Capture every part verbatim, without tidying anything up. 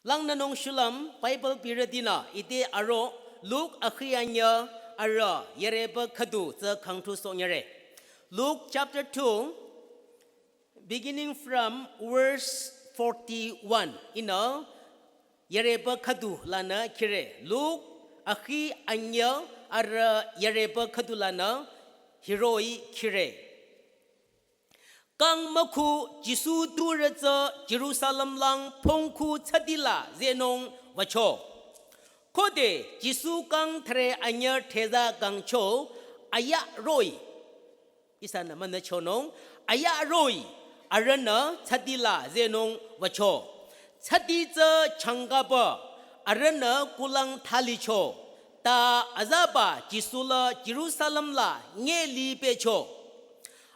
Langnünung shulüm Bible pirütinü ite aro Luk akhi anyü arüh yareba khüdu tsü khangthu sonyare. Luk chapter two, beginning from verse forty-one. Inü yareba khüdu lanü khire. Luk akhi anyü arüh yareba khüdu lanü hiroh-i khire. Kang mükhu Jisu turü tsü Jerusalem lang phongkhu thsadila zehnung wücho. Khode Jisu kang thüre anyü theza kangcho aya roh-i. Ihsanü münüchonung aya roh-i arühnü thsadila zehnung wücho. Thsadi tsü changkaba arühnü kulang thalicho. Ta azaba Jisu la Jerusalem la nye lipehcho.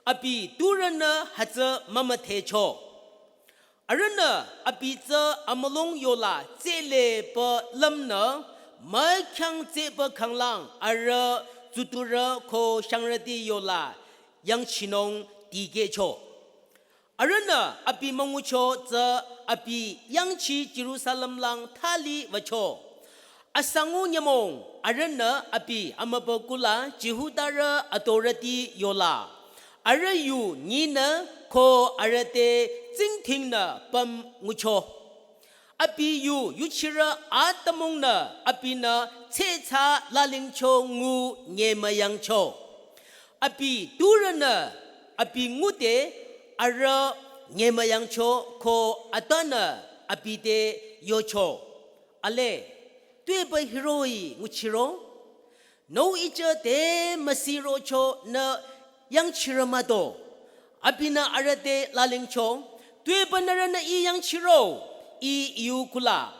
Abi turünü hütsü mümüdhecho. Arühnü abi tsü amülung yola tsele pü lümnü mükhyang tsepü khanglang arüh tsuturü ko shangrüti yola yangchinung dikehcho. Arühnü abi müngucho tsü abi yangchi Jerusalem lang thali wücho. Asangu nyümong arühnü abi amübükuh la Jihudarü authority yola arüh yu nyinü ko arüh te tsingdhingnü püm ngucho. Abi yu yuchirü atümungnü abinü tsehthsa lalingcho ngu nyemüyangcho. Abi turünü abi ngude arüh nyemüyangcho ko atanü abi te yocho. Ale, tuepü hiroh-i nguchiro? Nü ijü te müsirocho nü yangchirü mah do. Abinü arüh te lalingcho, tuepü nührünü I yangchiro, I Iu kuh la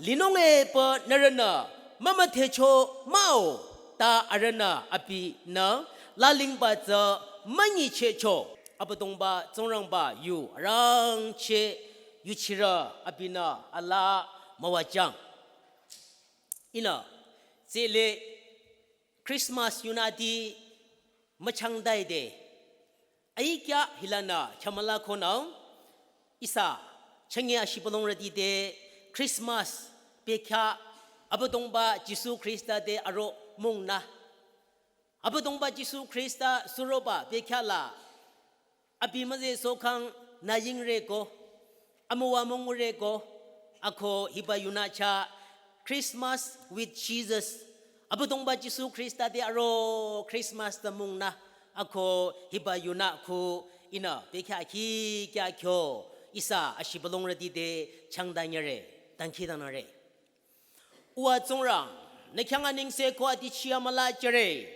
linung-e pü nührünü mümüdhecho mah-o. Ta arühnü abinü lalingba tsü münyichehcho. Abüdongba Tsingrangba yu arangcheh yuchirü abinü alaa müwajüng. Ihnü tsele Christmas yunüti müchangtaide, aikya hilanü khyamüla khonü ihsa chünye ashibülungrüti te Christmas bekhyah Abüdongba Jisu Khrista te aro mungnü. Abüdongba Jisu Khrista suroba bekhyah la abi müzeh sokhang nü yingre ko, amüwa müngure ko, ako hiba yunü chah Christmas with Jesus. Abüdongba Jisu Khrista te aro Christmas ta mungnü, ako hiba yunü khu ihnü bekhyah khikya kyo ihsa ashibülungrüti te changtanyüre, dangkhidangnangre. Uwa Tsingrang, nü khyang anengse ko adichi amüla jüre.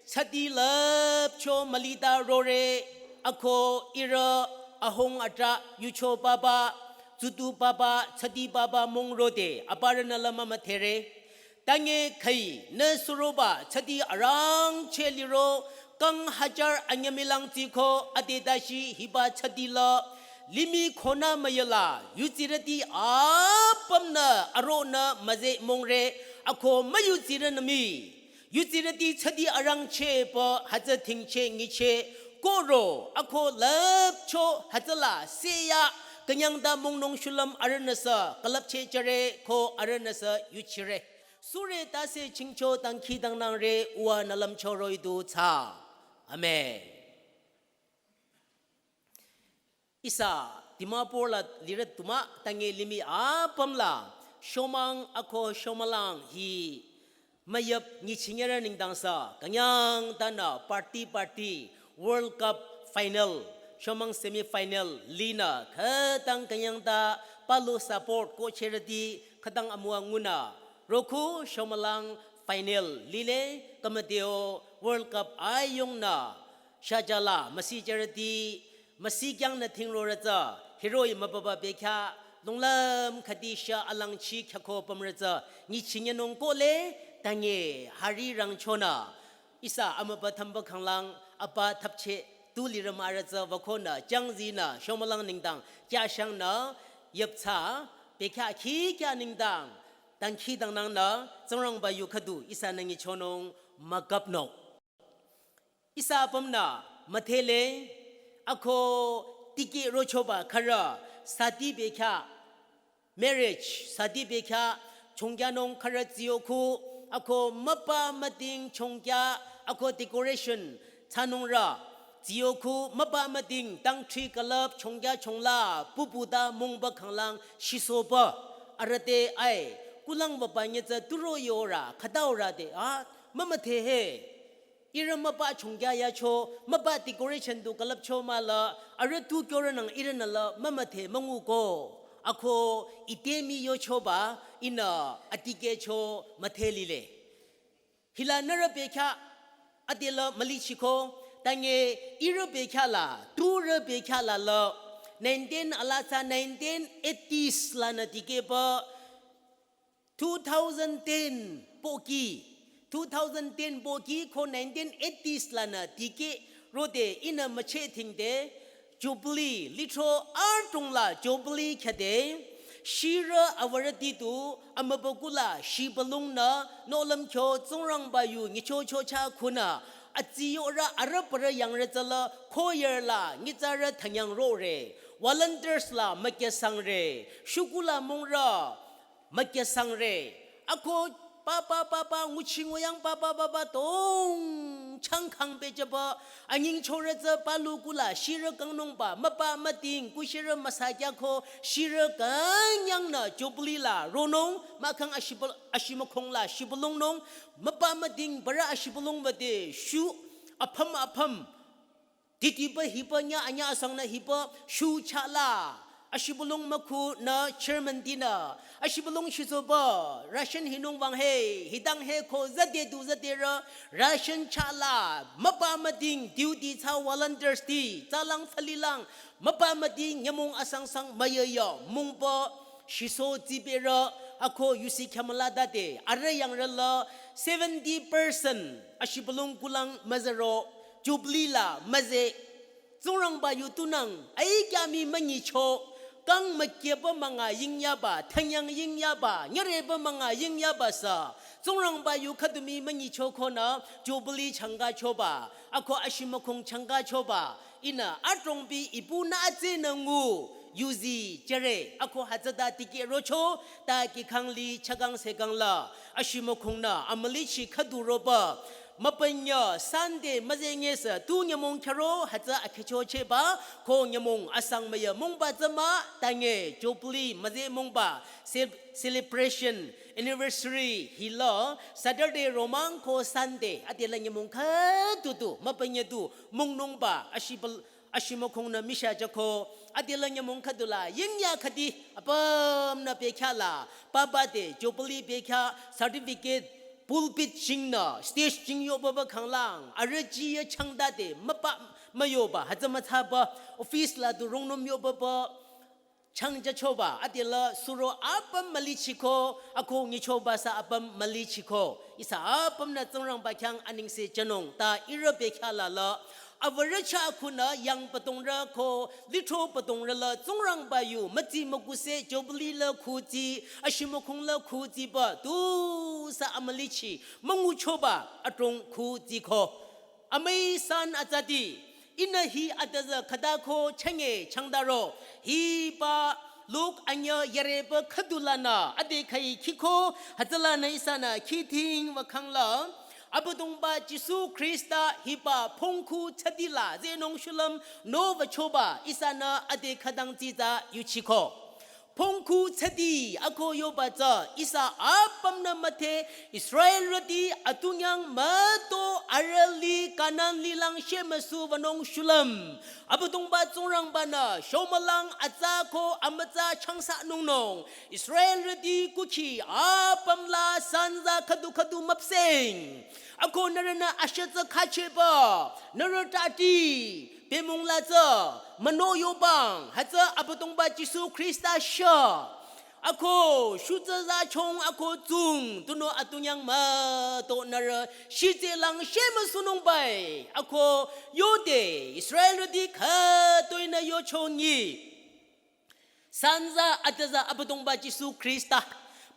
Thsadi lüpcho mülita rore, ako ihrü ahung atrah yucho papa, tsutu papa, thsadi papa mong rode, aparünü la mümüdhere. Tange khai nü suroba thsadi arangcheh liro, kang hajar anyümilang tsiko adetashi hiba thsadi la limih khonü müyala, yudsirüti apümnü aronü müzeh mongre, ako müyudsirünü mii. Yudsirüti thsadi arangcheh pü hütsü thingcheh nyicheh koro, ako lüpcho hütsüla seya künyangta mongnung shulüm arühnüsü külüpcheh jüre ko arühnüsü yuchire. Sure tase chingcho dangkhidangnangre, uwa nü lümcho roh-i du thsa. Amen. Ihsa Dimapur la lirü tumah tange limih apüm la shomang ako shomülang hi müyüp nyichinyere nengdang sü künyangtanü party party World Cup final, shomang semi final linü khütang künyangta palu support kocherüti khütang amüwa ngunü roko shomülang final lile. Kümüdeo World Cup ayongnü shajala müsijürüti müsikyangnü thingrorü tsü hiroh-i mübüba bekhyah lunglüm khüdi sha alangchi khyako pümrü tsü nyichinyünung kohle. Tange hari rangchonü ihsa amübü thümbü khanglang apa thapcheh tu lirü mahrü tsü wükonü jangzinü shomülang nengdang kyashangnü yüpthsa bekhyah khikya nengdang dangkhidangnangnü Tsingrangba yu khüdu ihsanü nyichonung müküpnung. Ihsa apümnü müdhele, ako tikeh rochoba khürü sati bekhyah Marriage sadi bekhyah chongkyanung khürü tsiyo khu, ako müpa müding chongkya, ako decoration thsanungrü tsiyo khu, müpa müding tangthri külüp chongkya chongla puputa mungba khanglang shisoba. Arüh te ai kulang baba nyetsa turo yorü khütaorü te a mümüdhe he. Ihrü müpa chongkya yacho, müpa decoration du külüpcho mahla, arüh tu kyorünang ihrünü la mümüdhe münguko. Ako itemi yochoba ihnü atikehcho müdhe lile. Hila nührü bekhyah adela mülichiko, tange ihrü bekhyah la, turü bekhyah la la, nineteen alatsa nineteen eighties lanü dikehba, two thousand ten pohki, two thousand ten pohki ko nineteen eighties lanü dikeh rode ihnü mücheh thingde, Jubilee, lithro adrong la Jubilee khyade, shirü awürüti tu amübükuh la shibülungnü nohlüm kyo Tsingrangba yu nyichocho chah khunü, atsiyorü arüh parü yangrü tsüla choir la nyitsarü thanyang rore, volunteers la mükyasangre, shükuh la mungrü mükyasangre. Ako papa papa nguchi nguyang papa papa tong changkhang pehjüba, anyingchorü tsü palu kuh la shirü kangnungba, müpa müding kuh shirü müsakyako, shirü kangyangnü Jubilee la ronung, mahkhang ashibü-, ashimükhong la shibülungnung, müpa müding parü ashibülungba te shu apüm apüm titiba hiba nya anya asangnü hiba shu chah la, ashibülung mükhunü chairman tinü, ashibülung shisoba, ration hinung wang he, hidang he ko zade du zaderü, ration chah la, müpa müding duty thsa volunteers ti, tsalang thalilang, müpa müding nyümong asang sang müyaya mungba, shiso tsiberü, ako yusi khyamüla dade, arüh yangrü la, seventy percent, ashibülung kulang müzero, Jubilee la müze, Tsingrangba yu tunang, aikyami münyicho, kang mükyeba münga yingyaba, thanyang yingyaba, nyüreba münga yingyaba sü, Tsingrangba yu khüdumi münyicho konü, Jubilee changkachoba, ako ashimükhong changkachoba, ihnü adrongbi ipunü atsenü ngu, yuzi jüre, ako hütsüta tikeh rocho, ta kihkhang li chakang sekang la, ashimükhongnü, amülichi khüdu roba, müpünyü Sunday müzenyesü tu nyümong khyaro hütsü akhechochehba, ko nyümong asang müya mungba tsü mah, tange Jubilee müze mungba ce-, celebration anniversary hila Saturday romang ko Sunday, adela nyümong khüdu du, müpünyü du, mungnungba, ashibül-, ashimükhongnü misha jüko, adela nyümong khüdu la, yingya khüdi, apümnü bekhyah la, papa te, Jubilee bekhyah, certificate, pulpit jingnü, stage jing yoba ba khanglang, arüh jiya changdade, müpa, müyoba, hütsü müthsaba, office la du rungnüm yoba ba, changjachoba, adela suro apüm mülichiko, ako nyichoba sü apüm mülichiko. Ihsa apümnü Tsingrangba khyang anengse jünung, ta ihrü bekhyah la la, awürü chah khunü yang patongrü ko, lithro patongrü la Tsingrangba yu, mütsi mükuse Jubilee la khutsi, ashimükhong la khutsiba, tusü amülichi, münguchoba, adrong khutsiko. Amüi san atsati, ihnü hi atazü khütako chünye changdaro, hiba Luk anyü yareba khüdu lanü, ade khai khiko, hütsülanü ihsanü khithing wakhangla, Abüdongba Jisu Khrista hiba phongkhu thsadi la, zenung shulüm, nü wüchoba, ihsanü ade khütang tsitsa yuchiko. Phongkhu thsadi ako yoba tsü ihsa apümnü müdhe Israelrüti atunyang müto arüh li Kanan lilang shemüsu wünung shulüm. Abüdongba Tsingrangbanü shomülang atsa ko amütsa changsanungnung Israelrüti kukhi apüm la sanza khüdu khüdu müpseng. Ako nührünü ashütsü khacheba, nührü tati, pemung la tsü, müno yobang, hütsü Abüdongba Jisu Khrista shü. Ako, shutsü za chong ako tsung, tunüo atunyang müto nührü, shitse lang shemüsunung bai. Ako, yode, Israelrüti khütoinü yochongi. Sanza atazü Abüdongba Jisu Khrista.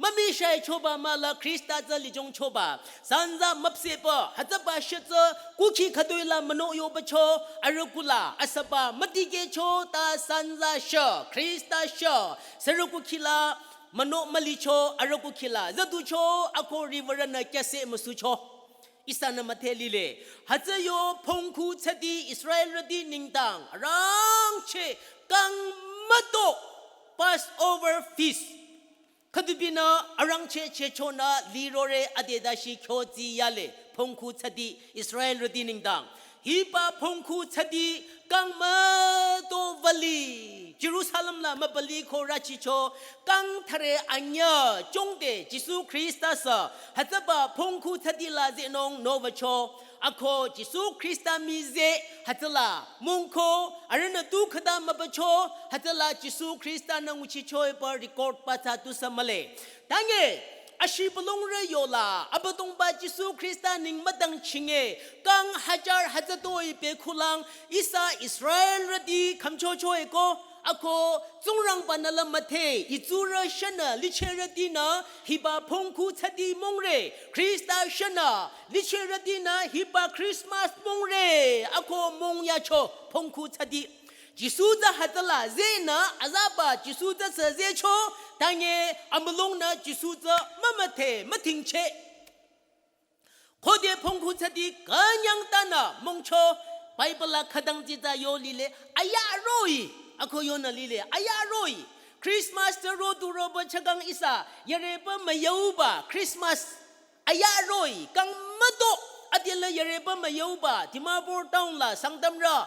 Mümishai choba mahla Khrista tsü lijong choba. Sanza müpsehba, hütsüba shütsü, kukhi khütoi la müno yobacho, arüh kuh la, asüba mütikehcho, ta sanza shü, Khrista shü, sürü kukhi la, Mano mülicho arüh kukhila züducho ako riwürünü kyüse müsucho. Ihsanü müdhe lile. Hütsü yo phongkhu tsüdi Israelrüti nengdang arangcheh kang müto Passover feast. Khüdubinü arangcheh chehchonü lirore adeda shi khyotsi yale phongkhu tsüdi Israelrüti nengdang. Hiba phongkhu tsüdi kang müto wüli Jerusalem la mübüli ko rüchicho kang thüre anyüh chongde Jisu Khrista sü hütsüba phongkhu tsüdi la zehnung nowücho. Ako Jisu Khrista mize hütsüla mungko arühnü tu khüta mübücho hütsüla Jisu Khrista nü nguchicho epü record pathsa tusü mühle. Tange ashibülungrü yola Abüdongba Jisu Khrista neng müdang chinge kang hajar hütsütoi bekhulang ihsa Israelrüti khümchocho eko ako Tsingrangba nü la müdhe itsurü shünü lichehrütinü hiba phongkhu tsüdi mongre Khrista shünü lichehrütinü hiba Christmas mongre ako mong yacho phongkhu tsüdi. Jisu tsü hütsüla zehnü azaba Jisu tsü sü zehcho tange amülungnü Jisu tsü mümüdhe müdhingcheh. Khode phongkhu tsüdi künyang tanü mongcho Bible la khütang tsitsa yo lile aya roh-i ako yonü lile aya roh-i. Christmas tsü rodu roba chakang ihsa yareba müyauba Christmas aya roh-i kang müto adela yareba müyauba Dimapur town la Sangtamrü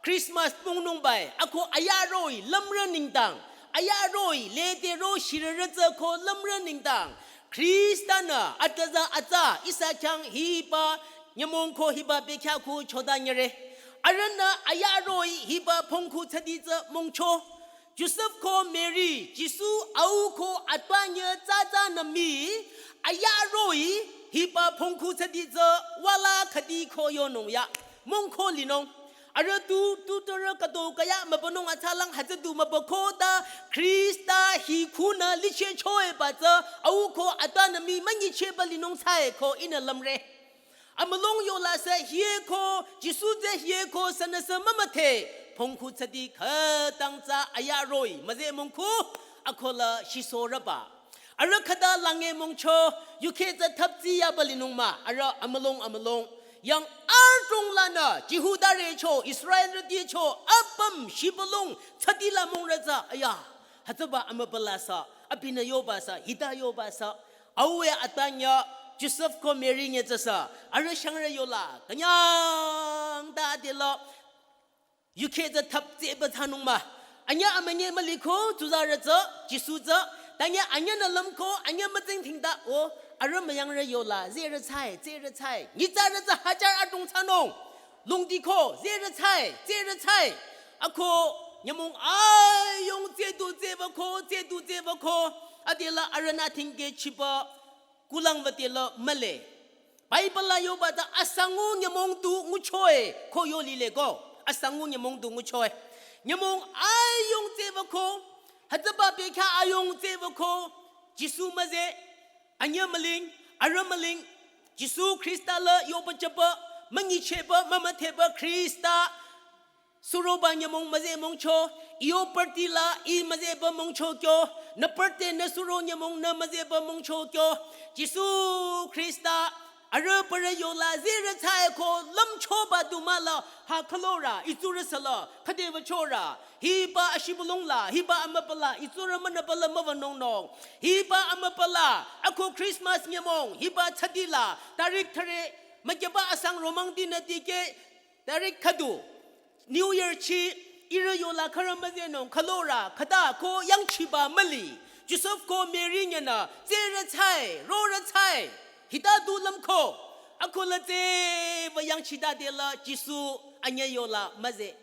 Christmas pungnungbai ako aya roh-i lümrü nengdang aya roh-i lede ro shirürü tsü ko lümrü nengdang Khrista nü atüza atsa ihsa khyang hiba nyümong ko hiba bekhyah ko choda nyere. Arühnü aya roh-i hiba phongkhu tsüdi tsü mongcho. Josef ko Mary, Jisu au ko atbanyü tsatsa nü mii, aya roh-i hiba phongkhu tsüdi tsü wüla khüdi ko yonung ya, mongko linung. Arüh tu, tu türü kato kaya mübünung atsalang hütsü du mübüko ta Khrista hi khunü lichehcho epü tsü au ko atbanyü mii münyichehba linung thsae ko ihnü lümre. Amülung yola sü hieko, Jisu tsü hieko sünüsü mümüdhe, phongkhu tsüdi khütang tsü aya roh-i müzeh mongko, akola shisorüba. Arüh khüta lange mongcho, yukheh tsü thaptsi yaba linung mah, arüh amülung amülung. Yang adrong lanü, Jihudarücho, Israelrüticho, apüm shibülung, tsüdi la mongrü tsü, aya, hütsüba amübüla sü, abinü yoba sü, hita yoba sü, aue atbanyü, Josef ko Mary nye tsü sü, arüh shangrü yola, künyang ta adela, yukheh tsü thaptseba thsanung mah. Anyüh amünyi müliko, tsuzarü tsü, Jisu tsü, tange anyüh nü lümko, anyüh mütsing thingta, o, arüh müyangrü yola, zehrü thsae, zehrü thsae, nyitsarü tsü hajar adrong thsanung, lungdiko, zehrü thsae, zehrü thsae, ako, nyümong ayung tsedu tsebako, tsedu tsebako, adela arühnü thingke chiba, kulang wütela mühle. Bible la yoba ta asangu nyümong du nguchoe ko yo lile ko. Asangu nyümong du nguchoe. Nyümong ayung tsebako. Hütsüba bekhyah ayung tsebako. Jisu müzeh. Anyüh müling. Arüh müling. Jisu Khrista la yoba jüba. Münyichehba. Mümüdheba Khrista. Suroba nyümong müzeh mongcho, iyo party la ih müzehba mongcho kyo, nü party nü suro nyümong nü müzehba mongcho kyo, Jisu Khrista, arüh parü yola zehrü thsae ko lümchoba du mah la, ha khülorü, itsurü sü la, khüde wüchorü, hiba ashibülung la, hiba amübüla, itsurü münübüla müwünungnung, hiba amübüla, ako Christmas nyümong, hiba tsüdi la, tarik thüre, mükyüba asang romang dinü dikeh, tarik khüdu, New Year chi, ihrü yola khürü müzehnung khülorü, khüta ko yangchiba müli, Josef ko Mary nyenü, tsehrü thsae, rorü thsae, hita du lümko, akola tseba yangchita dela Jisu anyüh yola müzeh.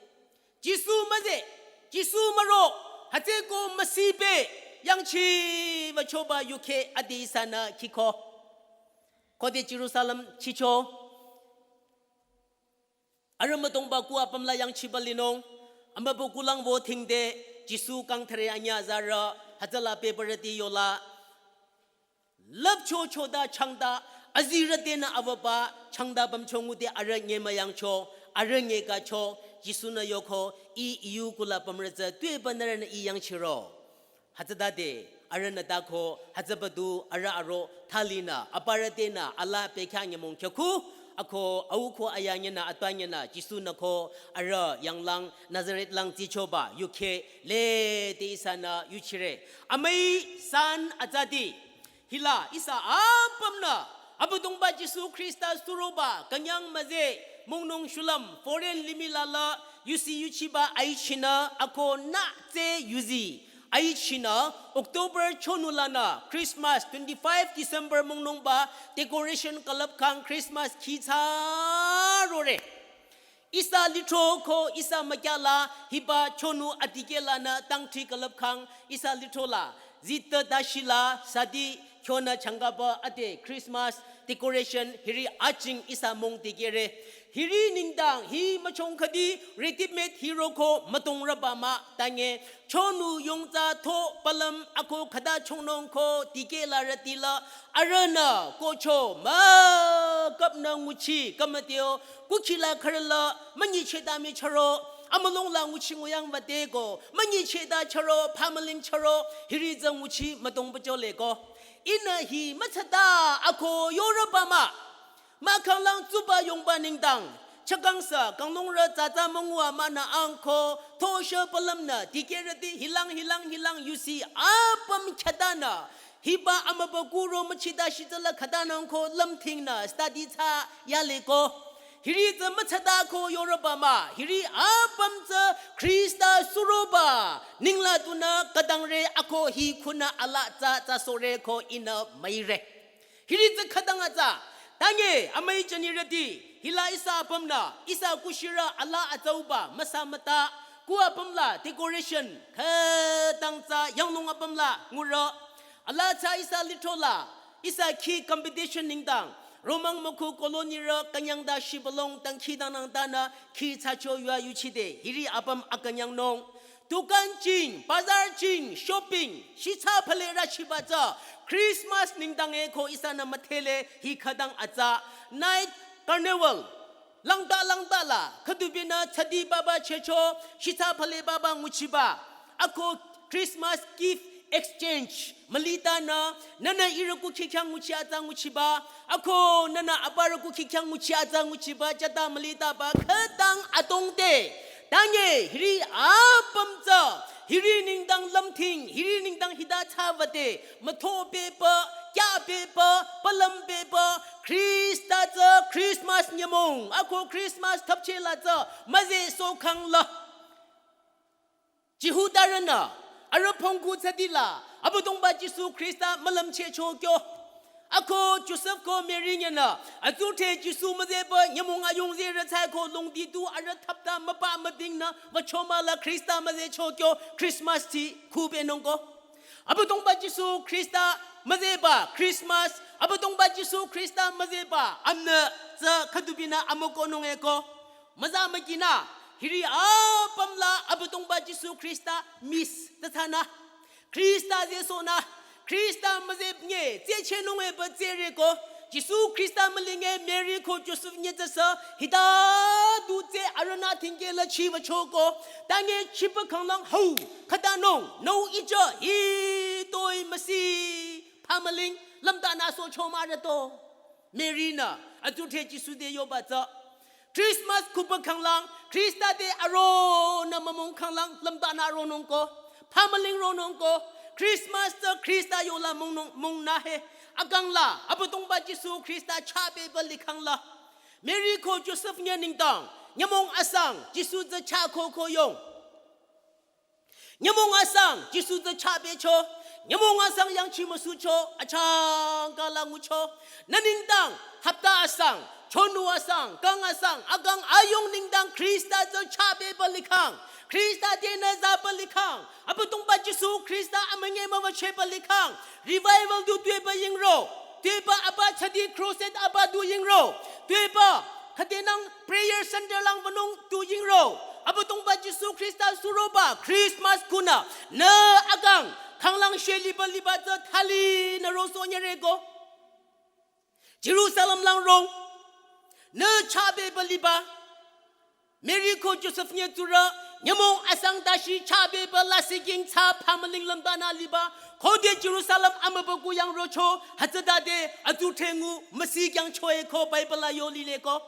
Jisu müzeh, Jisu müro, hütsüeko müsipe, yangchiba choba yukheh adi ihsanü kiko. Khode Jerusalem chicho. Arüh mütongba ku apüm la yangchiba linung, amübükuh lang wo thingde, Jisu kang thüre anyüh azarü, hütsüla bebarüti yola, lüpcho choda changda, azirü tenü awüba, changda pümcho ngude arüh nyemüyangcho, arüh nyekehcho, Jisu-nü yoko, ih iyu kuhla pümrü tsü tuepü nührünü ih yangchiro. Hütsütade, Arühnü tako hütsübadu arüh aro thalinü aparü tenü alaa pekhyah nyümong khyakhu, ako au ko ayanyünü atwanyanü Jisu-nü ko arüh yanglang Nazareth lang tsichoba yukheh lede ihsanü yuchire. Amüi san atsati, hila ihsa apümnü Abüdongba Jisu Khrista suroba künyang müzeh mongnung shulüm foreign limih la la yusi yuchiba aichinü ako nü tsü yuzi aichinü October chonu lanü Christmas twenty-five December mongnungba decoration külüpkhang Christmas khi thsarore. Ihsa lithro ko ihsa mükyala hiba chonu adikeh lanü tangthri külüpkhang ihsa lithro la zita dashila sadi kyonü changkaba ade Christmas decoration hiri aching ihsa mong dikehre. Hiri nengdang hi müchong khüdi ready-made hiro ko mütongrüba mah tange chonu yongtsa tho palüm ako khüta chongnung ko dikeh larüti la arühnü kocho mükapnü nguchi kümüteo kukhila khürüla münyichehta micharo, amülung la nguchi nguyang wüde ko münyichehta charo, phamüling charo, hiri tsü nguchi mütongba jole ko. Ihnü hi mütsata ako yorüba mah. Mahkhang lang tsuba yongba nengdang chakangsa kanglungrü tsatsa müngu amünü ang ko thosha palümnü dikehrüti hilang hilang hilang yusi apüm khyatanü hiba amübükuh ro müchita shitsala khütanung ko lümthingnü study thsa yale ko. Hiri tsü mütsata ko yorüba mah, hiri apüm tsü Khrista suroba ningla tunü khütangre ako hi khunü alaa tsü tsü sore ko ihnü müire. Hiri tsü khütang atsa. Tange amüi jünirüti, hila ihsa apümnü ihsa kushirü alaa atsauba müsa müta, ku apüm la decoration khütang tsü yanglung apüm la ngurü. Alaa tsü ihsa lithro la ihsa khi competition nengdang Romang mükhu colony rü künyangda shibülung dangkhidangnangtanü khi thsacho yua yuchide hiri apüm akünyangnung. Dukan jing, bazar jing, shopping, shitsa phale rüchiba tsü Christmas nengdang e ko ihsanü müdhele hi khütang atsa. Night carnival langta langta la khüdubinü tsadi baba chehcho, shitsa phale baba nguchiba. Ako Christmas gift exchange mülitanü, nünü ihrü kukhi khyang nguchi atsa nguchiba, ako nünü aparü kukhi khyang nguchi atsa nguchiba jata mülitaba khütang atongte. Tange hiri apüm tsü hiri nengdang lümthing, hiri nengdang hita thsa wüde mütho beba, kya beba, palüm beba, Khrista tsü Christmas nyümong ako Christmas thapcheh la tsü müzeh sokhang la Jihudarünü arüh phongku tsadi la Abüdongba Jisu Khrista mülümchehcho kyo. Ako Josef ko Mary nyünü atsudhre Jisu müzehba nyümong ayung zehrü tsü ko longdi du arüh thapta müpa müdingnü wücho mah la Khrista müzehcho kyo Christmas ti khubenung ko. Abüdongba Jisu Khrista müzehba Christmas, Abüdongba Jisu Khrista müzehba amnü tsü khüdubinü amükohnung e ko. Müza mükinü, hiri apüm la Abüdongba Jisu Khrista miss tathsanü. Khrista zehsohnü, Khrista müzeh nye tsü chehnung e ba tsüre ko. Jisu Khrista mülinge Mary ko Josef nye tsüsü hita du tsü arühnü thingkeh la chiwücho ko. Tange chiba khanglang hau khütanung nü ija hitoi müsi phamüling lümtanü socho mah rüto. Mary-nü atsudhre Jisu te yoba tsü Christmas khuba khanglang, Khrista te aronü mümong khanglang lümtanü ronung ko, phamüling ronung ko. Christmas tsü Khrista yola mongnung mongnü he. Akang la Abüdongba Jisu Khrista chah beba likhang la Mary ko Josef nye nengdang nyümong asang Jisu tsü chah ko ko yong. Nyümong asang Jisu tsü chah becho. Nyümong asang yangchi müsucho, achangka la ngucho. Nü nengdang hapta asang, chonu asang, kang asang, akang ayung nengdang Khrista tsü chah beba likhang, Khrista tenü zaba likhang, Abüdongba Jisu Khrista amünyi müwücheba likhang, revival du tuepü yingro, tuepü apa tsadi crusade apa du yingro, tuepü khüdenang prayer center lang wünung du yingro. Abüdongba Jisu Khrista suroba Christmas khunü nü akang khanglang she liba liba tsü thalinü rosoh nyere ko. Jerusalem lang rong nü chah beba liba Mary ko Josef nye tsurü Nyümong asang tashi chabeba lasih king cha pamaling lümbanü liba. Khode Jerusalem amübükuh yang rocho, hütsütade atsu thengu müsi kyang choe ko Bible la yo lile ko.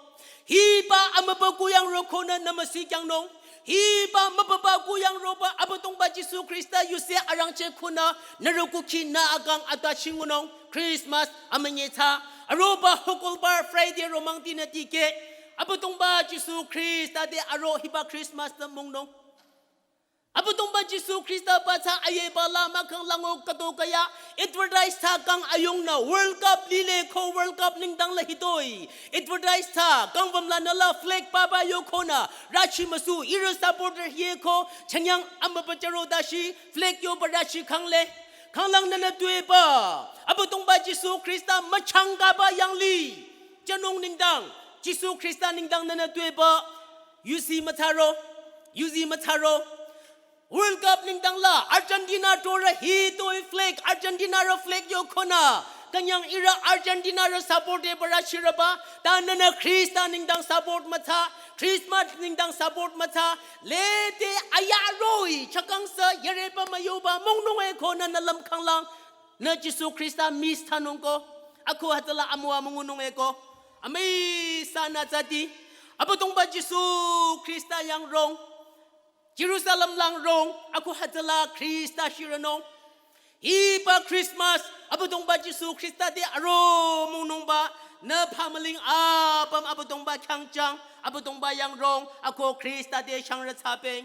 Hiba amübükuh yang rokonü nü müsi kyangnung. Hiba mübübükuh yang roba Abüdongba Jisu Khrista yuse arangcheh kunü nührü kukhi nü akang atwa chingunung. Christmas amünye cha. Aroba Hokolbar Friday romang tinü tike. Abüdongba Jisu Khrista te aro hiba Christmas te mungnung. Abüdongba Jisu Khrista ba cha ayeba la mahkhang lango kato kaya advertise thsa kang ayungnü World Cup lile ko World Cup nengdang la hitoi. Advertise thsa kang bam lanü la flag papa yokonü rachi müsu ihrü supporter hieko chanyang amübücharo dashi flag yoba rachi kangle. Kanglang nünü tuepü Abüdongba Jisu Khrista müchangkaba yangli. Jünung nengdang, Jisu Khrista nengdang nünü tuepü, yusi müthsaro, yusi müthsaro. World Cup nengdang la Argentina torü hitoi flag, Argentinarü flag yokonü. Künyang ihrü Argentinarü support e bara chiraba, ta nünü Khrista nengdang support müthsa, Christmas nengdang support müthsa, lede ayaroi chakangsa yareba müyoba mungnung e ko nünü lümkhanglang. Nü Jisu Khrista miss thsanung ko. Ako hütsüla amüwa müngunung e ko. Amüi sanü tsati. Abüdongba Jisu Khrista yang rong. Jerusalem lang rong. Ako hütsüla Khrista shiranung. Hiba Christmas. Abüdongba Jisu Khrista te aro mungnungba. Nü pamaling apüm Abüdongba khyangchang. Abüdongba yang rong. Ako Khrista te shangre tsapeng.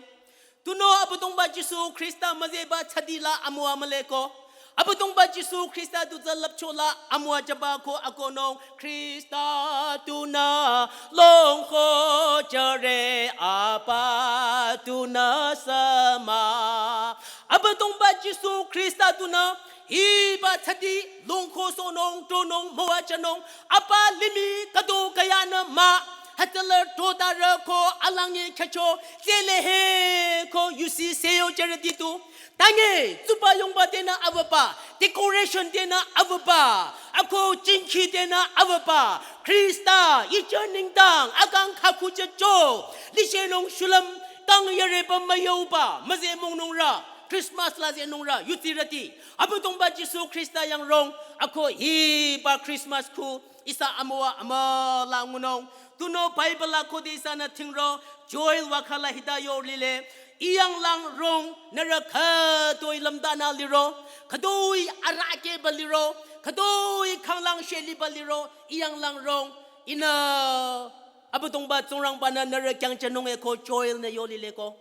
Tunüo Abüdongba Jisu Khrista müzeba tsatila amüwa mühle ko. Abüdongba Jisu Khrista tu tsü lüpchola amüwa jüba ko akonung Khrista tunü longko jüre apa tunü sü mah. Abüdongba Jisu Khrista tunü hiba tsati longko sohnung, tonung, müwajünung, apa limih kado kaya nü mah, hütsüla totarü ko alangi kyacho, tsele he ko yusi seyo jürüti tu. Tange, tsuba yongba tenü avüba, decoration tenü avüba, ako jingki tenü avüba, Khrista, ijü nengdang, akang khaku jücho, lishenung shulüm, kang yareba müyoba, müze mungnungrü, Christmas la zenungrü, yutirüti. Abüdongba Jisu Khrista yang rong, ako hiba Christmas ku, ihsa amüwa amüla ngunung. Tunüo Bible la khode ihsanü thingro, Joel wakhala hita yo lile. Iyang lang rong, nührü khütoi lümdanü liro, khütoi arahkehba liro, khütoi khanglang sheliba liro, iyang lang rong, ihnü Abüdongba Tsingrangbanü nührü khyang jünung e ko Joel nü yo lile ko.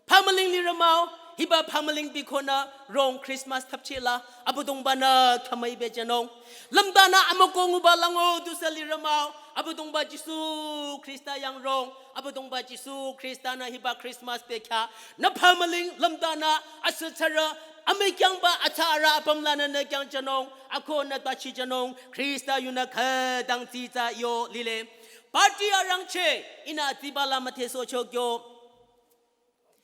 Pamaling lirü mah-o, hiba pamaling bikonü rong Christmas thapchila, Abüdongbanü khamüi bejünung. Lümdanü amüko nguba lango dusü lirü mah-o, Abüdongba Jisu Khrista yang rong, Abüdongba Jisu Khristanü hiba Christmas bekhyah, nü pamaling lümdanü asütsarü, amükyangba atsarü apüm lanü nü khyang jünung, ako nü tachi jünung, Khrista yunü khütang tsitsa yo lile. Party arangcheh, ihnü atiba la müthesohcho kyo.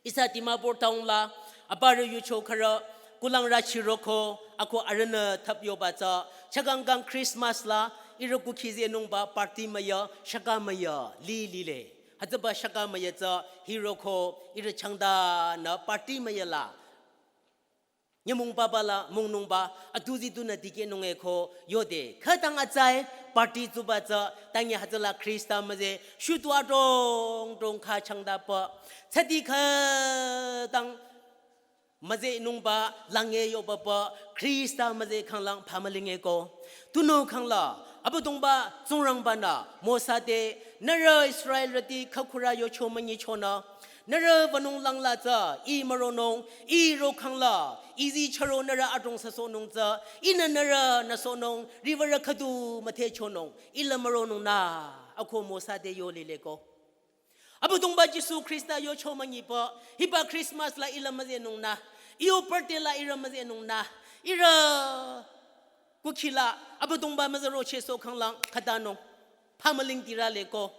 Ihsa Dimapur town la, aparü yucho khürü, kulang rü chiroko, ako arühnü thap yoba tsü, chakangkang Christmas la, ihrü kukhi zenungba party müya, shaka müya, li lile. Hütsüba shaka müya tsü, hiroko, ihrü changdanü party müya la. Nyümong papa la, mungnungba, atuzi tunü dikehnung e ko, yode, khütang atsai, party tsuba tsü, tangi hütsüla Khrista müze, shutu adrong drong kha changdapü, tsati khütang müzenungba, lange yobapü, Khrista müze khanglang pamaling e ko. Tunüo khangla, Abüdongba Tsingrangbanü, Mosa te, nührü Israelrüti khakhurü yocho münyichonü, nührü wünung langla tsü, ih müronung, ih rokhangla, izi chüro nührü adrong süsohnung tsü, ihnü nührünü sohnung, riwürü khüdu müthehchonung, ih la müronung nü, ako Mosa te yo lile ko. Abüdongba Jisu Khrista yocho münyipü, hiba Christmas la ih la müzenung nü, iyo birthday la ihrü müzenung nü, ihrü kukhi la, Abüdongba müzürocheh soh khanglang, khütanung, pamaling tirale ko.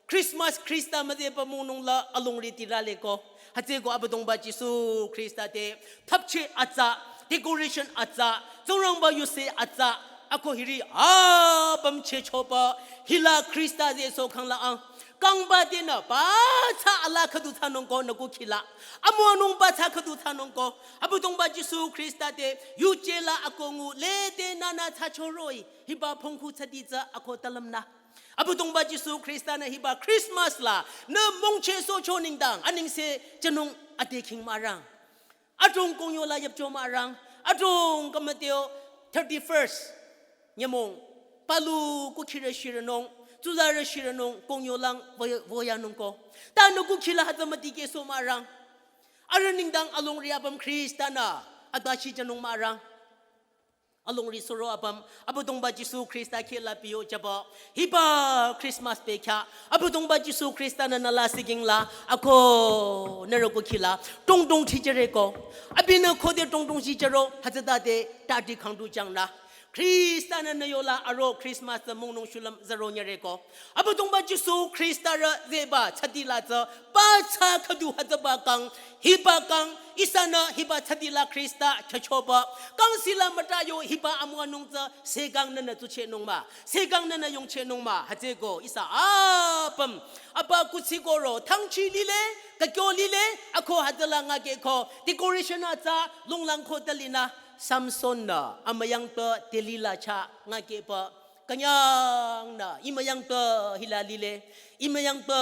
Christmas Khrista müzepü mungnung la alongri tirale ko. Hütsüeko Abüdongba Jisu Khrista te, thapcheh atsa, decoration atsa, Tsingrangba yuse atsa, ako hiri apüm chehchopü, hila Khrista ze soh khangla ang. Kangba tenü, ba tsü ala khüdu thsanungko nü kukhila. Amüwanung ba tsü khüdu thsanungko. Abüdongba Jisu Khrista te, yuje la akongu, lede nünü thsachoroh-i, hiba pongkhu tsüdi tsü ako talümnü. Abüdongba Jisu Khrista-nü hiba Christmas la, nü mongcheh sohcho nengdang, anengse jünung ade khing mürang. Adrong kongyo la yüpcho mürang, adrong kamateo thirty-first nyümong, palu kukhirü shirünung, tsuzarü shirünung, kongyo lang voya-, voyanungko. Ta nü kukhila hütsü mütikehsoh mürang. Arüh nengdang alongri apüm Khrista-nü, adachi jünung mürang. Alongri suro apüm, Abüdongba Jisu Khrista kheh la piyo jüba. Hiba Christmas bekhyah, Abüdongba Jisu Khrista-nü nü la siking la, ako nührü kukhila, tongtong thsijüreko. Abinü khode tongtong thsijüro, hütsütade, tadi khangdu jangnü. Khrista-nü nü yola aro Christmas tsü mongnung shulüm züro nyüreko. Abüdongba Jisu Khrista rü zehba tsüdi la tsü, ba tsü khüdu hütsüba kang, hiba kang, ihsanü hiba tsüdi la Khrista khyüchoba, kang sila müta yo hiba amüwanung tsü, sekang nünü tsuchehnung mah, sekang nünü yongchehnung mah, hütsüeko ihsa apüm, apa kuthsi koro, thangchi lile, kakyo lile, ako hütsüla ngakehko, decoration atsa, longlang ko talinü, Samson-nü, amüyangpü Delila chah ngakehpü, künyangnü, imüyangpü hila lile, imüyangpü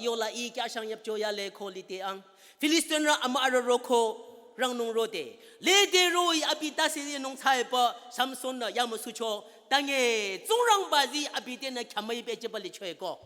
yola I khyashang yüpcho yale ko lite ang. Filistinrü amü arüh roko rangnung rode. Lede roh-i abi tase yenung thsaepü Samson-nü yamüsucho. Tange Tsingrangba tsü abi tenü khyamüi pehjüba lichoeko.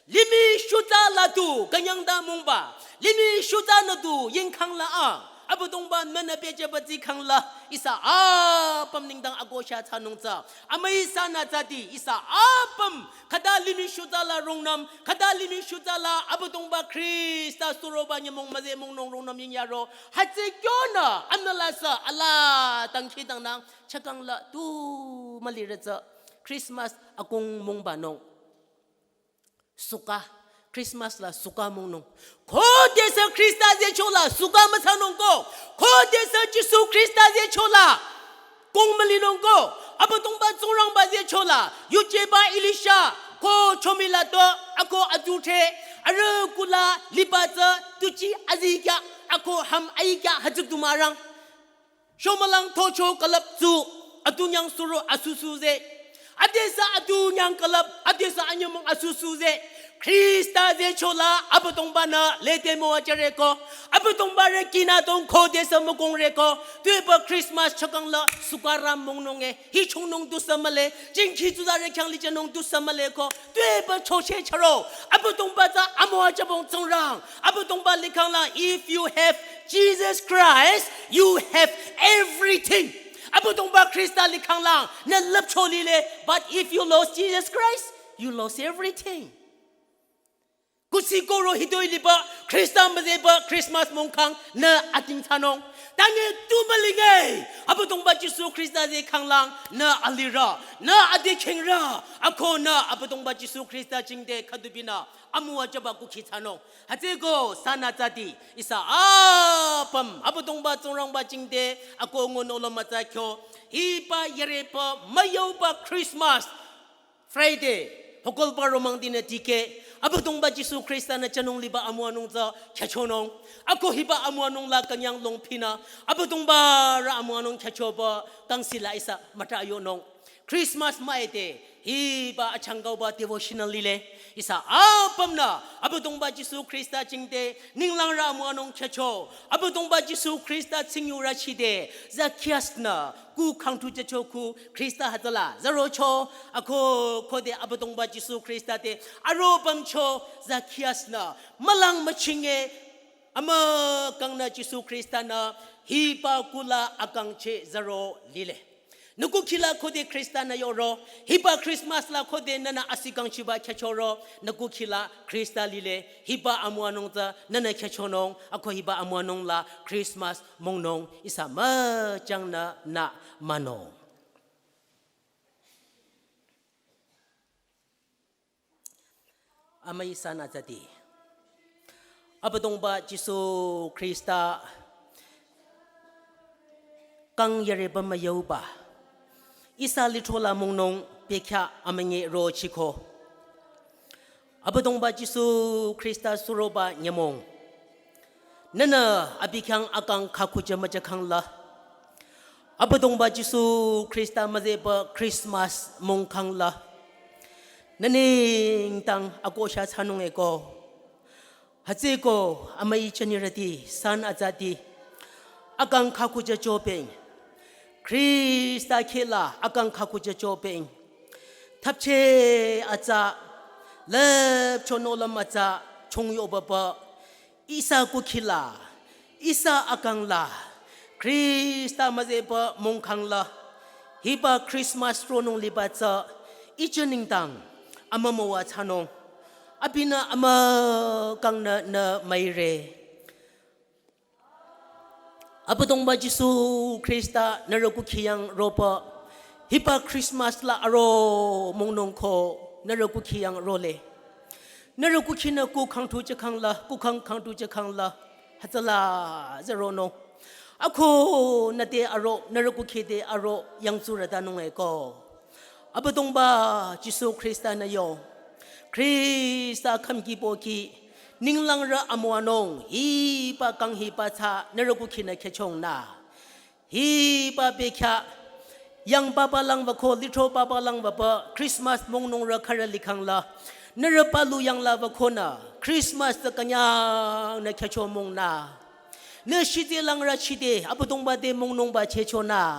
Limih shutsa la tu künyangta mongba. Limih shutsa nü tu yingkhang la a. Abüdongba nünü pehjüba tsü khang la. Ihsa apüm nengdang akosha thsanung tsü. Amüi sanü tsüdi ihsa apüm. Khüta limih shutsa la rungnüm. Khüta limih shutsa la Abüdongba Khrista suroba nyümong müzeh mongnung rungnüm yingyaro. Hütsü kyonü anüla sü ala dangkhidangnang. Chakang la tu mülirü tsü. Christmas akong mongbanung. Suka, Christmas la suka mongnung. Khodesü Khrista zehcho la suka müthsanungko. Khodesü Jisu Khrista zehcho la kong mülinungko. Abüdongba Tsingrangba zehcho la. Yujeba Elisha. Ko chomi la to. Ako aduthe. Arüh kula liba tsü. Tuji azikya. Ako ham aikya hütsü du mürang. Shomülang thocho külüp tsu, atunyang suro asusu ze. Adesü atunyang külüp, adesü anyümong asusu ze. Khrista zehcho la Abüdongba-nü lede müwajüreko. Abüdongba re kinü tong khodesü mükongreko. Tuepü Christmas chakang la suka ram mongnung e. Hi chongnung tusü mühle. Jingkhi tsuzarü khyang lijünung tusü mühleko. Tuepü choche charo. Abüdongba tsü amüwajübong Tsingrang. Abüdongba likhang la, if you have Jesus Christ, you have everything. Abüdongba Khrista likhang la, nü lüpcho lile, but if you lost Jesus Christ, you lost everything. Kuthsi koro hitoi liba, Khrista müzehba, Christmas mongkhang, nü ating thsanung. Tange tu mülinge, Abüdongba Jisu Khrista zehkhang la, nü alirü, nü adekhengrü, ako nü Abüdongba Jisu Khrista jingte khüdubinü, amüwajüba kukhi thsanung. Hütsüeko sanü tsüdi, ihsa apüm, Abüdongba Tsingrangba jingte, ako ngunolo mütsa kyo, hiba yürepü, müyauba Christmas, Friday, hokolba romang dinü dikeh, Abüdongba Jisu Khrista-nü jünung liba amüwanung tsü khyüchonung. Ako hiba amüwanung la künyang longphinü, Abüdongba rü amüwanung khyüchoba, kangsi la ihsa müta yonung. Christmas müide, hiba achangkauba devotional lile. Ihsa apümnü, Abüdongba Jisu Khrista jingte, ninglang rü amüwanung khyücho. Abüdongba Jisu Khrista tsingyurü chide, Zacchaeus-nü, ku khangthu jücho ku, Khrista hütsüla, zürocho, ako khode Abüdongba Jisu Khrista te, aro pümcho, Zacchaeus-nü, mülang müchinge, amükangnü Jisu Khrista-nü, hiba kula akangcheh züro lile. Nü kukhila khode Khrista-nü yoro, hiba Christmas la khode nünü asikangchiba khyüchoro, nü kukhila Khrista lile, hiba amüwanung tsü nünü khyüchonung, ako hiba amüwanung la Christmas mongnung ihsa müchangnü nü münung. Amüi sanü tsüdi. Abüdongba Jisu Khrista kang yürepü müyauba. Ihsa lithro la mongnung bekhyah amünyi rochiko. Abüdongba Jisu Khrista suroba nyümong. Nünü abi khyang akang khakhuja müjakhang la. Abüdongba Jisu Khrista müzeba Christmas mongkhang la. Nü nengdang akosha thsanung eko. Hütsüeko amüi jünirüti san atsati. Akang khakhuja jopeng. Khrista khehla akang khakhuja jopeng. Thapche atsa lüpcho nohlüm atsa chongyo papa. Ihsa kukhila, ihsa akang la, Khrista müzeba mongkhang la, hiba Christmas ronung liba tsü, ijü nengdang, amümüwa thsanung, abinü amükangnü nü müire. Abüdongba Jisu Khrista nührü kukhi yang roba, hiba Christmas la aro mongnung ko nührü kukhi yang role. Nührü kukhinü kukhang thujakhang la, kukhang khang thujakhang la, hütsüla zeronung. Ako nüte aro, nührü kukhi te aro, yangtsurütanung eko. Abüdongba Jisu Khrista nü yo. Khrista khümki pohki, ninglangrü amüwanung, hiba kang hiba tsü, nührü kukhinü khechong nü. Hiba bekhyah, yang papa lang wüko, litro papa lang wüpa, Christmas mongnungrü khürü likhang la. Nührü palu yang la wüko nü, Christmas tsü künyangnü khecho mong nü. Nü shite langrü shite, Abüdongba te mongnungba checho nü.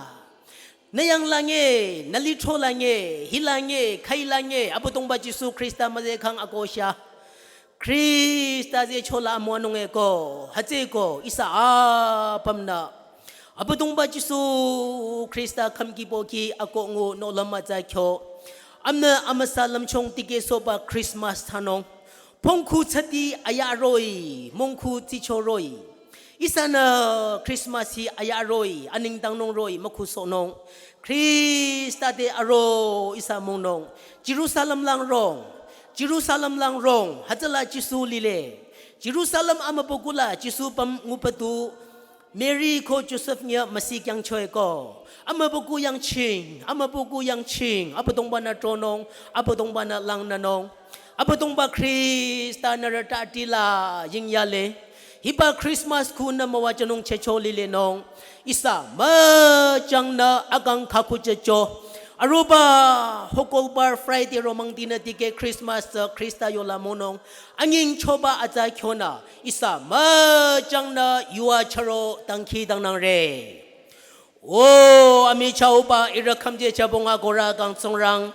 Nü yang la nge, nü litro la nge, hi la nge, khai la nge, Abüdongba Jisu Khrista müzekhang akosha. Khrista zechola amüwanung eko, hütsüeko, ihsa apümnü. Abüdongba Jisu Khrista khümki pohki akoh ngu nohlüm atsa kyo. Amnü amüsa lümchung tikehsohba Christmas thsanung. Pongkhu tsati aya roh-i, mongkhu tsicho roh-i. Ihsanü Christmas hi aya roh-i, anengdang nung roh-i, mükhusohnung. Khrista te aro ihsa mongnung. Jerusalem lang rong. Jerusalem lang rong. Hütsüla Jisu lile. Jerusalem amübükuh la Jisu püm ngupütu. Mary ko Joseph nya müsi kyangcho eko. Amübükuh yangching. Amübükuh yangching. Abüdongba nü tronung. Abüdongba nü langnünung. Abüdongba Khrista nührü tati la yingyale. Hiba Christmas khu nü müwajünung checho lilenung. Ihsa müjangnü akang khakhuchecho. Aroba Hokolbar Friday romang dinü dikeh Christmas tsü Khrista yola monung. Anyingchoba atsa kyonü. Ihsa müjangnü yuva charo dangkhidangnangre. O amichahba ihrü khümje chabonga korü kang Tsingrang.